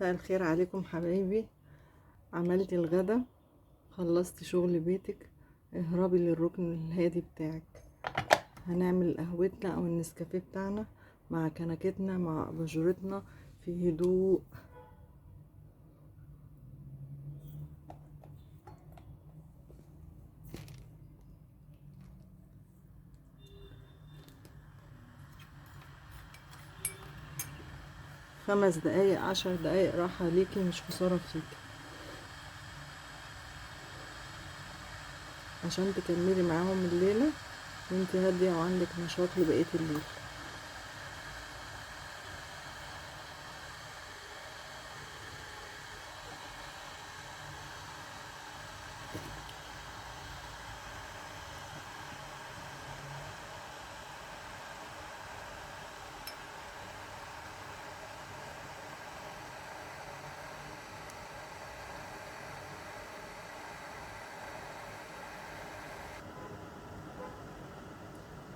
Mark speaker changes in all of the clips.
Speaker 1: مساء الخير عليكم حبايبي. عملتي الغدا، خلصتي شغل بيتك، اهربي للركن الهادي بتاعك. هنعمل قهوتنا او النسكافيه بتاعنا مع كنكتنا مع اباجورتنا في هدوء. 5 دقايق 10 دقايق راحة ليكي، مش خسارة فيكي، عشان تكملي معاهم الليلة وانتي هادية وعندك نشاط لبقية الليل.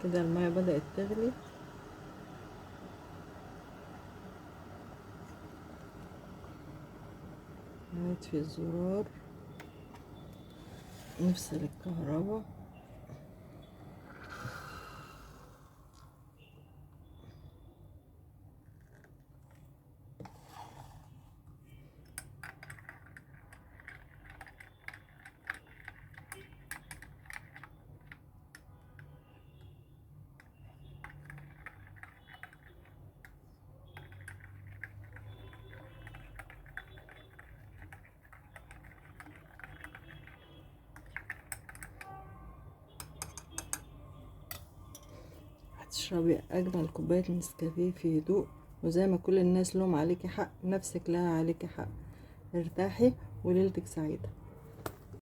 Speaker 1: كده المية بدأت تغلي، نطفي الزرار، نفصل الكهرباء. هتشربي اجمل كوباية نسكافيه في هدوء، وزي ما كل الناس لهم عليكي حق، نفسك لها عليكي حق. ارتاحي وليلتك سعيدة.